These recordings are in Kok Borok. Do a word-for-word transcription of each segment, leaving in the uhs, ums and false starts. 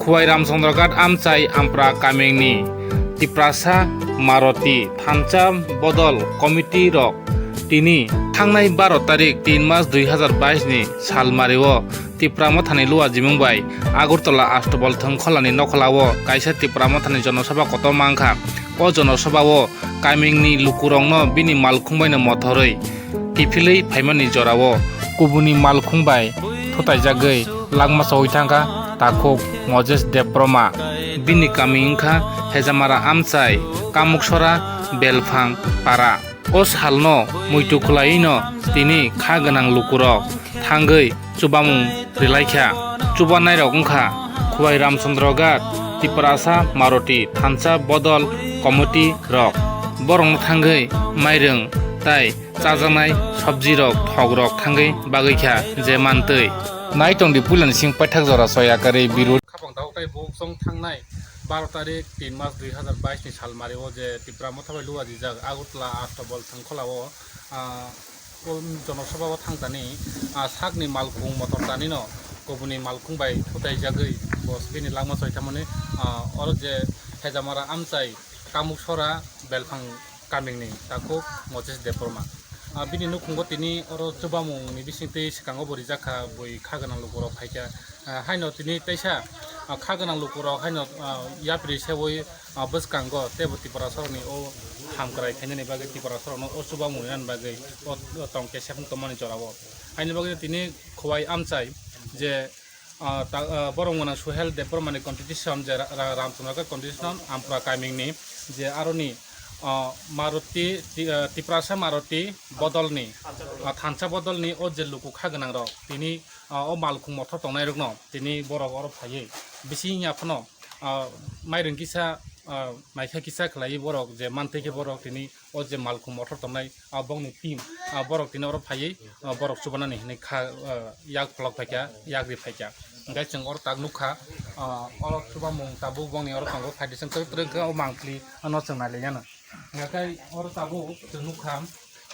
Khowai Ramchandra Ghat amchai Ampra kamingni Tiprasa Maroti Thansa Bodol Committee rok tini thangnai baro tarik tin mas dui hazar bais ni salmario Tipra Mothani luajimung bai Agartala Astabal Thwngkholani nokholao kaisa Tipra Mothani jonosabha kotor mankha. O jonosabhao kamingni lukurokno bini malkhung baino mothorwi kiphilwi phaimani jorao kubuni malkhung bai thutaijagwi langma chawi thangkha takhuk Moses Debbarma. Bini kami wngkha Hejamara amchai Kamuksora Belphang para. O salno muitu khwlaiwino tini kha gwnang lukurok thangwi chubamung rilaikha. Chubanairok wngkha Khowai Ramchandra Ghat, Tiprasa Maroti Thansa Bodol Committee rok. Borokno thangwi mairwng tai chajaknai sobjirok, thogrok thangwi bagwikha je mantwi. Naitongdi puilani sing paithak jora soya karwi biru. Khapang dago tei buksong thangnai baro tarik tin mas dui hazar bais ni salmario je Tipra Motha bai luajijak Agartala Astabal Thwngkholao, ah, o jonosabhao thangtani, ah, sakni malkhung mothortanino kubuni malkhung bai thutaijagwi bo bini langma chawi thangmani, ah, oro je Hejamara amchai Kamuksora Belphang kamingni takhuk Moses Debbarma. Ah, bini nukhungo tini oro chubamungni bisingtwi swkango bo rijak kha, bui kha gwnang lukurok phaikha. Ah, haino tini teisa, ah, kha gwnang lukurok haino, ah, yapri seui, ah, bwskango teibo Tiprasarokni o hamkrai khainani bagwi Tiprasarokno o chubamung rinani bagwi o, o tong kesepung tongmani jorao. Haini bagwi tini Khowai amchai je, ah, ta-, ah, borok mwnang Suhel Debbarmani contribution je ra-, ra-, Ramchandra Ghat contribution Ampra kamingni je aroni, ah, Maroti Ti-, ah, Tiprasa Maroti Bodolni, ah, Thansa Bodolni o je luku kha gwnangrok tini, ah, o malkhung mothor tongnairokno tini borok oro phaiwi bisi wngya phano, ah, mairwng kisa, ah, maikha kisa khlaiwi borok je mantwi khe borok tini o je malkhung mothor tongnai, ah, bongni team, ah, borok tini oro phaiwi, ah, borok chubanani hinwi kha, ah, yak pholok phaikha, yak ri phaikha. Hwnkhe chwng oro tak nukha, ah, oro chubamung tabuk bongni oro tongo, phaidi chwng twrwk twrwk khe o mangpili ano chwng nailainani. Hwnkhe oro tabuk chwng nukha,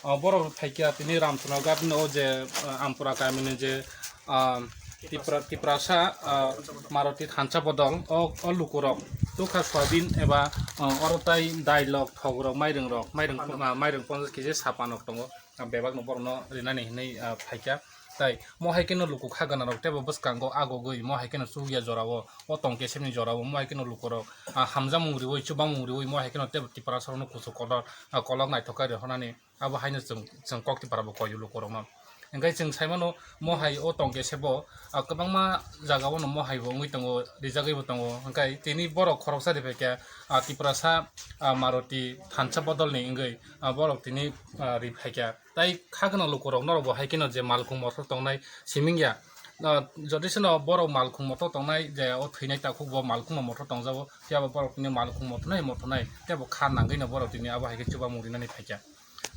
ah, borok phaikha tini Ramchandra Ghat ni o je, ah, Ampura kamini je, ah, Tipra-, Tiprasa, ah, Maroti Thansa Bodol, o, o lukurok tukha soyabin eba, ah, oro tai dailok, thogrok, mairwngrok, mairwng, ah, mairwng ponchash kg sapanok tongo, ah, bebakno borokno rinani hinwi, ah, phaikha. Tai mo hai kheno luku kha gwnangrok teibo bwskango agogwi mo hai kheno chukya jorao, o tong kesepni jorao mo hai kheno lukurok, ah, hamjakmung riwi, chubamung riwi mo hai kheno teibo Tiprasarokno kuchuk kotor, ah, kolok naithok khe rihornani. Abo haino chwng, chwng kok Tipra bo koi lukurokno. Hwnkhe chwng sai mano, mo hai o tong kesebo, ah, kwbangma jagao no mo hai bo wngwi tongo, rijagwi bo tongo. Hwnkhe tini borok khoroksa ri phaikha, ah, Tiprasa, ah, Maroti Thansa Bodolni wngwi, ah, borok tini, ah, ri phaikha. Tai kha gwnang lukurok norok bo hai kheno je malkhung mothor tongnai siming ya. Ah, jodi seno borok malkhung mothor tongnai je o thwinai takhuk bo malkhung no mothor tongjago, phiya bo borok tini malkhung mothornai mothornai tei bo kha nangwi no borok tini abo hai khe chubamung rinani phaikha.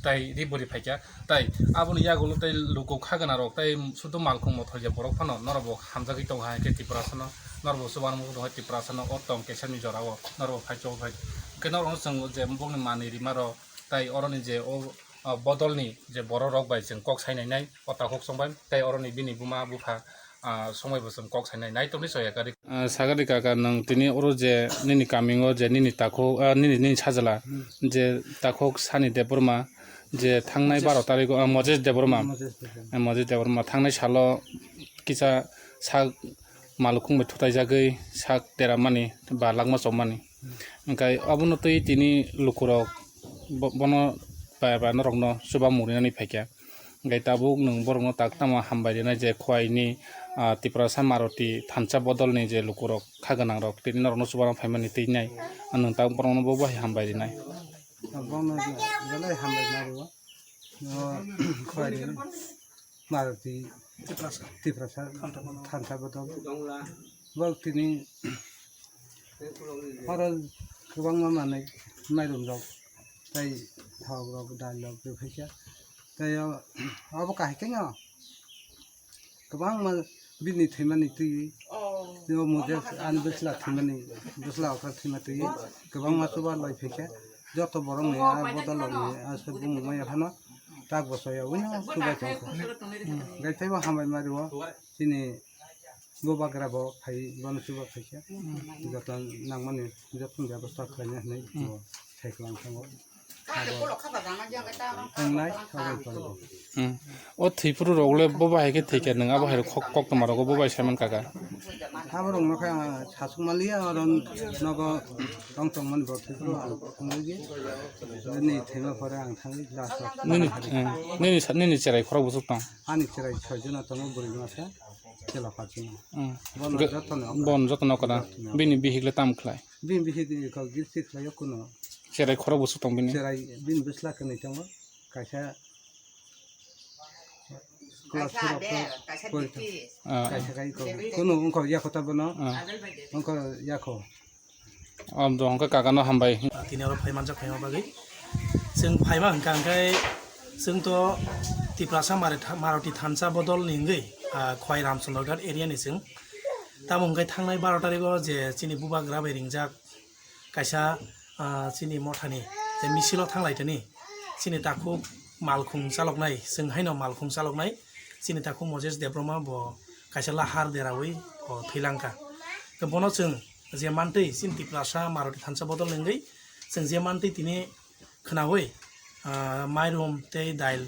Tai ri bwrwi phaikha, tai aboni yagulo tai luku kha gwnangrok tai sudu malkhung mothor ya borok phano norok bo hamjagwi tongo hai khe Tiprasano, norok bo chubanmung tongo Tiprasano o tong kesani jorao norok bo phai chobwi phai. Hwnkhe norokno chwng je bongni manwi rima rok tai oroni je o, o bodolni je borok rok bai chwng kok sai nainai o takhuk song bai tai oroni bini buma bupha, ah, somoi bo chwng kok sainai, naitokni soya kari. Ah, sagari kaka, nwng tini oro je nini kamingo je nini takhuk, ah, nini, nini sajla, hmm, je takhuk Sani Debbarma, je thangnai Moses. Baro tarikh o, ah, Moses Debbarma. Moses Debbarma. Ah, Moses Debbarma thangnai salo kisa sak malkhung bai thutaijagwi sak deramani ba langma chopmani. Hmm. Hwnkhe obono twi tini lukurok bo-, bono ba, ba norokno chuba murinani phaikha. Hwnkhe tabuk nwng borokno tak tamo hambai rinai je Khowai ni, ah, Tiprasa Maroti thansa bodolni je lukurok kha gwnangrok tini norokno chubana phaimani twi nai. Nwng tabuk borokno bo bai hambai rinai. Borokno belai hambai nai rwo. O, Khowai ni Maroti Tiprasa. Tiprasa thansa bodol. Bo tini oro kwbangma manwi mairum rok tei thok rok, dal rok rwphaikha. Tei o, obo kahai khe no kwbangma bini thwimani twi, o Moses ani bwsla thwimani, bwsla okra thwima twi kwbangma chuba lai phaikha. Joto borokni a bodol rokni a se bumung maya phano tak bo soya wino chubai tongkha. Hwnkhe teibo hambai ma rwo chini Bubagra bo phai, bono chuba phaikha. Joto nangmani joto bebostha khlaina hinwi bo sai kwlang thango. Abo wngnai, abo wng tonggo. Hmm. O thwipru rok le bo bahai khe thwikha, nwng abo hai kok, kok tongma rogo bo bai saiman kaka. Abo rok no khe ang sasuk maliya, oro nogo tong tongmani bo thwipru ang wngwi di. Ni thwima pore ang thangwi last o. Nini, eh, nini sa-, nini cherai khorok bwswk tong? Ani cherai soi jona tongo, bwrwi masa, chwla pachi. Hmm. Bono jotono okra. Bono jotono okra. Jotono. Bini bihik le tam khlai? Bini bihik ni kok gil si khlaio kuno. Cherai khorok bwswk tong bini? Cherai bini bwsla kwnwi tongo. Kaisa class four o pori tongo. Ah. Kaisa kai ko. Kuno wngkha yakho ta bono. Ah. Wngkha yakho. Om do hwnkhe kaka no hambai. Tini oro phai manjak phaima bagwi. Chwng phaima hwnkha hwnkhe chwng to Tiprasa Mari-, Maroti thansa bodol ni hwngwi, ah, Khwai Ramchandra Ghat area ni chwng. Tamo hwnkhe thangnai baro tarikh o je chini bubagra bai ringjak kaisa, ah, chini mothani je misil o thanglaitani chini takhuk malkhung chaloknai, chwng haino malkhung chaloknai chini takhuk Moses Debbarma bo kaisa lahar deraui bo thwilangkha. Bono chwng je mantwi chini Tiprasa Maroti thansa bodol ni wngwi chwng je mantwi tini khwnaui, ah, mairum tei dail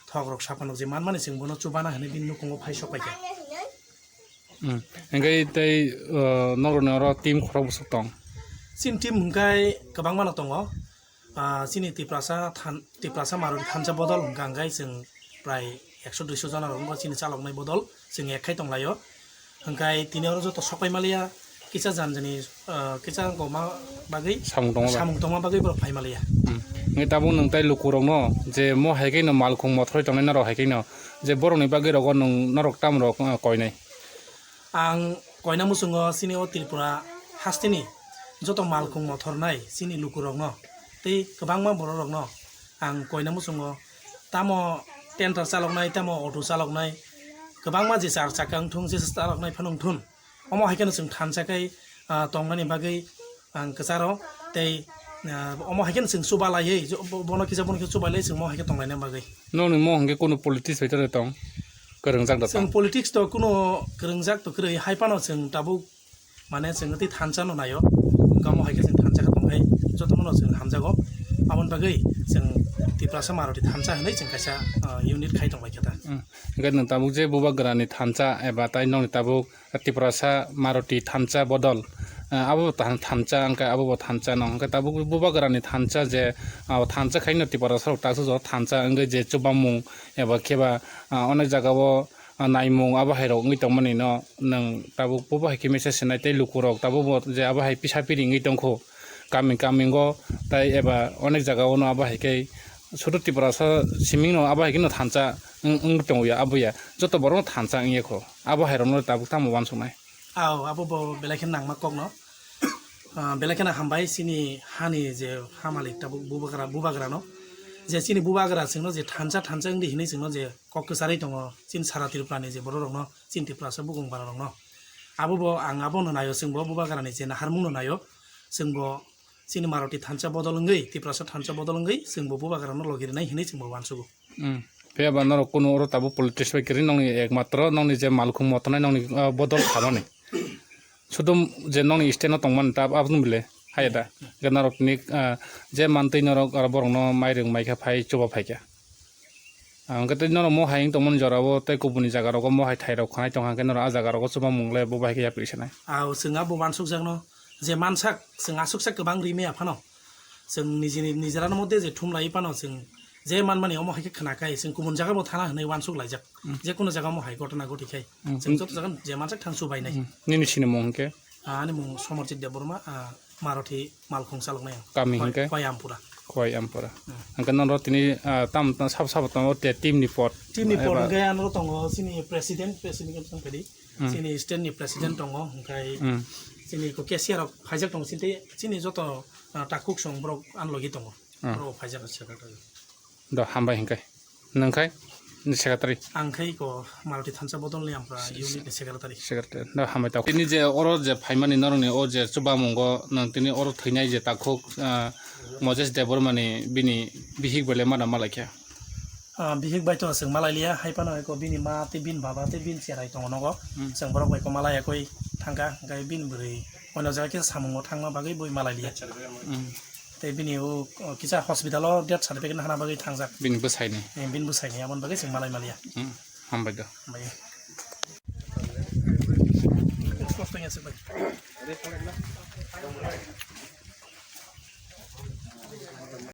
thok rok sapanok je manmani chwng bono chubana hinwi bini nukhungo phai sok paikha. Hmm. Hingke tei, ah, norokni oro team khorok bwswk tong? Chini team hingke kwbangma no tongo. Ah, chini Tiprasa than-, Tiprasa Maroti thansa bodol hingka hingke chwng prai ekso duiso jona rok wngkha chini chaloknai bodol chwng ek khai tonglaio. Hingke tini oro joto sopai maliya kisa janjani, ah, kisa wngkha ma bagwi samung tongma bagwi. Samung tongma bagwi borok phai maliya. Hmm. Hingke tabuk nwng tai lukurokno je mo hai khe no malkhung mothoroi tongnai norok hai khe no je borokni bagwi rogo nwng norok tam rok, ah, koinai? Ang koina muchungo chini o Tripura hasteni joto malkhung mothornai chini lukurokno tei kwbangma bororokno ang koina muchungo tamo tender chaloknai, tamo auto chaloknai, kwbangma je char chakka wngthung, je chaloknai phano wngthun, omo hai kheno chwng thansa khai, ah, tongnani bagwi ang kwcharo tei, ah, omo hai kheno chwng chuba laiwi, bo-, bono kisa bono khe chuba lai chwng mo hai khe tonglaina bagwi. Nokni mo hwnkhe kunu politics bai tongwi tong? Kwrwngjak da tong? Chwng politics to kuno kwrwngjak to kwrwi, hai phano chwng tabuk, mane, chwng tei thansa no naio, wngkha mo hai khe chwng thansa khe tong hai joto no chwng hamjago. Aboni bagwi chwng Tiprasa Maroti thansa hinwi chwng kaisa, ah, unit khai tong lai khe ta. Hmm. Hwnkhe nwng tabuk je bubagrani thansa eba tai nokni tabuk Tiprasa Maroti thansa bodol, ah, abo bo than-, thansa hwnkhe abo bo thansa no hwnkhe tabuk bubagrani thansa je, ah, thansa khaino Tiprasa rok taksa jo thansa wngwi je chubamung eba kheba, ah, onek jaga o, ah, naimung abo hai rok wngwi tongmani no nwng tabuk bo bo hai khe message sinai tei lukurok tabuk bo je abo hai pisa piri wngwi tongkho kami kami o tai eba onek jaga o no abo hai khe sudu Tiprasa siming no abo hai khe no thansa wng-, wngwi tongo ya abo ya joto borok no thansa wngya kho abo hai rok no tabuk tamo uansuknai. Aw, abo bo belai khe nangma kok no. Ah, belai kheno hambai chini hani je hamalik tabuk bubagra, bubagra no. Je chini bubagra chwngno je thansa, thansa wngdi hinwi chwngno je kok kwcharwi tongo chini sara Tripura ni je borok rokno, chini Tiprasa bukung bara rokno. Abo bo ang abono naio, chwngbo bubagra ni je naharmung no naio, chwngbo chini Maroti thansa bodol wngwi, Tiprasa thansa bodol wngwi chwngbo bubagra no logi rwnai hinwi chwngbo uansugo. Hmm. Phiya ba norok kunu oro tabuk politics bai kwrwi nokni ekmatro nokni je malkhung motonai nokni, ah, bodol khamani. Sudum je nokni stand o tongmani tab aboni bile haya da. Hwnkhe norok ni, ah, je mantwi norok aro borokno mairing maikha phai chuba phaikha. Ah, hwnkhe tei norok mo hai wng tongmani jorao tei kubuni jagarogo mo hai thairok khanai tongkha hwnkhe norok ah jagarogo chubamung le bo bai khe yapri sanai. Ah, chwng abo uansukjakno je mansak chwng aswksa kwbang ri maya phano. Chwng nijini, nijerano moddhe je thum lai phano chwng je manmani omo hai khe khna khai, chwng kubun jaga bo thana hwnwi uansuk laijak. Hmm. Je kuno jaga omo hai ghotona ghoti khai. Hmm. Chwng joto jaga je mansak thang chubainai. Hmm. Nini sinimung hwnkhe? Ah, ani mung Somarjit Debbarma, ah, Marathi malkhung chaloknai ang. Kami Khoi-, hwnkhe? Khoi Ampura. Khoi Ampura. Hmm. Hwnkhe nono tini, ah, tam, tam sabo sabo tongo te team ni pot. Team ni pot eba hwnkhe ano tongo chini president, president khe tongphedi. Hmm. Chini state ni president tongo, hwnkhe hmm, chini ko cashier rok phaijak tongo, chini, chini joto, ah, takhuk song borok ano logi tongo. Hmm. Borok phaijak. Secretary. Do hambai hwnkhe. Nwng khai ni secretary. Ang khai ko Marathi thansa bodol ni ampra unit ni secretary. Secretary. Do hambai ta. Tini je oro je phaimani norok ni o je chubamungo nwng tini oro thwinai je takhuk, ah, Moses Debbarma ni bini bihik bele mana malaikha. Ah, bihik bai to chwng malai liya, hai phano eko bini ma tei bini baba tei bini cherai tongo nogo. Hmm. Chwng borok bai ko malai yakui thangkha, hwnkhe bini bwrwi ono jaga kisa samungo thangma bagwi bui malai liya. Hmm. Tei bini o, o, kisa hospital o death certificate hana bagwi thangjak. Bini bwsaini. Eh, bini bwsaini, aboni bagwi chwng malai maliya. Hmm. Hambai do. Hambai. Kosto ya se bai.